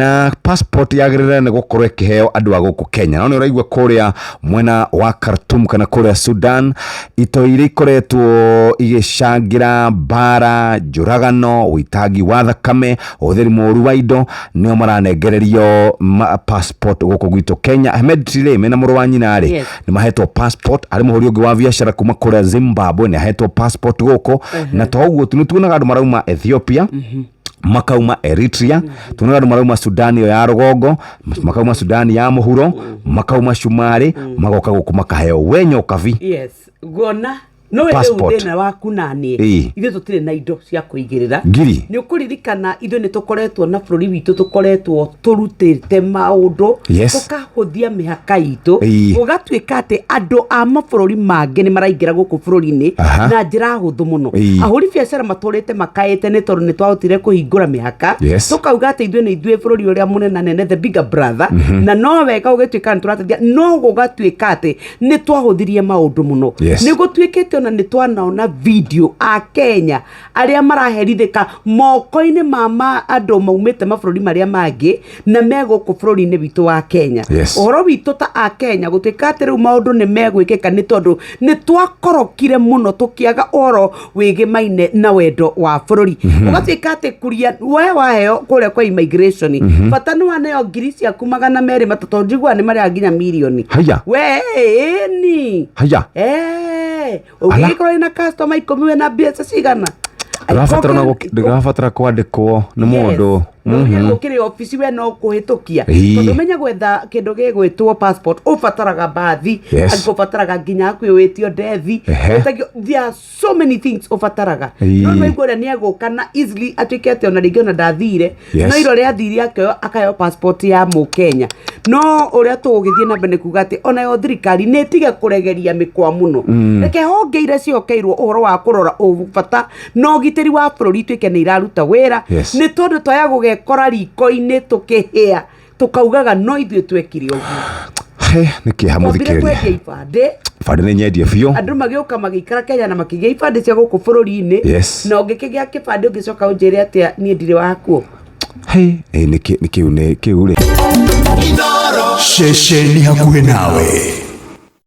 Na passport yagĩrĩire nĩ gũkorwo ĩkĩheo andũ a gũkũ Kenya. No nĩ ũraigua kũrĩa mwena wa Khartoum kana kũrĩa Sudan, itoi iria ikoretwo igĩcangĩra mbara, njũragano, ũitangi wa thakame, ũhũthĩri mũru wa indo, nĩo maranengererio passport gũkũ gwitũ Kenya. Ahmed Tire mena mũrũ wa nyina rĩ, nĩ mahetwo passport. Arĩ mũhũri ũngĩ wa biacara kuma kũrĩa Zimbabwe nĩ ahetwo passport gũkũ. Na to ũguo tu, nĩ tuonaga andũ marauma Ethiopia, makauma Eritrea, tuonaga andũ marauma Sudan ĩyo ya rũgongo, makauma Sudan ya mũhuro, makauma Cumarĩ, magoka gũkũ makaheo. We Nyokabi. Yes, nguona no rĩu Passport. thĩna waku naniĩ, ithuĩ tũtirĩ na indo cia kũigĩrĩra. Ngiri. Nĩ ũkũririkana ithuĩ nĩ tũkoretwo na bũrũri witũ, tũkoretwo tũrutĩte maũndũ, tũkahũthia mĩhaka itũ, gũgatuĩka atĩ andũ a mabũrũri mangĩ nĩ maraingĩra gũkũ bũrũri-inĩ na njĩra hũthũ mũno. Ahũri biacara matũrĩte makaĩte nĩ tondũ nĩ twahotire kũhingũra mĩhaka, tũkauga atĩ ithuĩ nĩ ithuĩ bũrũri ũrĩa mũnenanene, the bigger brother, na no wega ũgĩtuĩka nĩ tũrateithia, no gũgatuĩka atĩ nĩ twahũthirie maũndũ mũno. Nĩ gũtuĩkĩte ona nĩ twanaona video a Kenya arĩa maraherithĩka moko-inĩ ma andũ maumĩte mabũrũri marĩa mangĩ na me gũkũ bũrũri-inĩ witũ wa Kenya. Ũhoro witũ ta a Kenya gũtuĩka atĩ rĩu maũndũ nĩ megwĩkĩka nĩ tondũ nĩ twakorokire mũno, tũkĩaga ũhoro wĩgĩmaine na wendo wa bũrũri. Ũgatuĩka atĩ kuria we waheo kũrĩa kwa immigration, bata nĩ waneo ngiri ciaku 203, njiguaga nĩ marĩhaga nginya mirioni. Haya. We ĩni. Haya. Eh, ũngĩgĩkorwo wĩna customer 10, wĩna mbeca cigana? Ndũrabatara ona ndũrabatara kwandĩkwo nĩ mũndũ. Gũkĩrĩ obici, we no kũhĩtũkia. Tondũ menya gwetha kĩndũ gĩgwĩtwo passport ũbataraga bathi, ũbataraga nginya hakuhĩ wĩtio ndethi. There are so many things ũbataraga. No nĩwaigua ũrĩa nĩ egũka na easily atuĩke atĩ ona rĩngĩ ona ndathire, no irore athire akĩoyo akaheo passport ya mũkenya. No ũrĩa tũgũgĩthiĩ na mbere nĩ kuga atĩ onayo thirikari nĩ ĩtige kũregeria mĩkwa mũno. Reke honge iria cihokeirwo ũhoro wa kũrora ũbata na ũgitĩri wa bũrũri ituĩke nĩ iraruta wĩra, nĩ tondũ twaya gũgekora riko-inĩ tũkĩhĩa, tũkaugaga no ithuĩ twekire ũguo. He, nĩ kĩeha. Twambire Mũthikĩrĩria. kwendia ibandĩ. Ibandĩ nĩ nyendie biũ. Andũ magĩũka magĩikara Kenya na makĩgĩa ibandĩ cia gũkũ bũrũri-inĩ. Na ũngĩkĩgĩa kĩbandĩ, ũngĩcoka ũnjĩre atĩa niĩ ndirĩ wakuo? He, nĩ kĩu nĩ kĩu rĩ. Ceceni hakuhĩ nawe.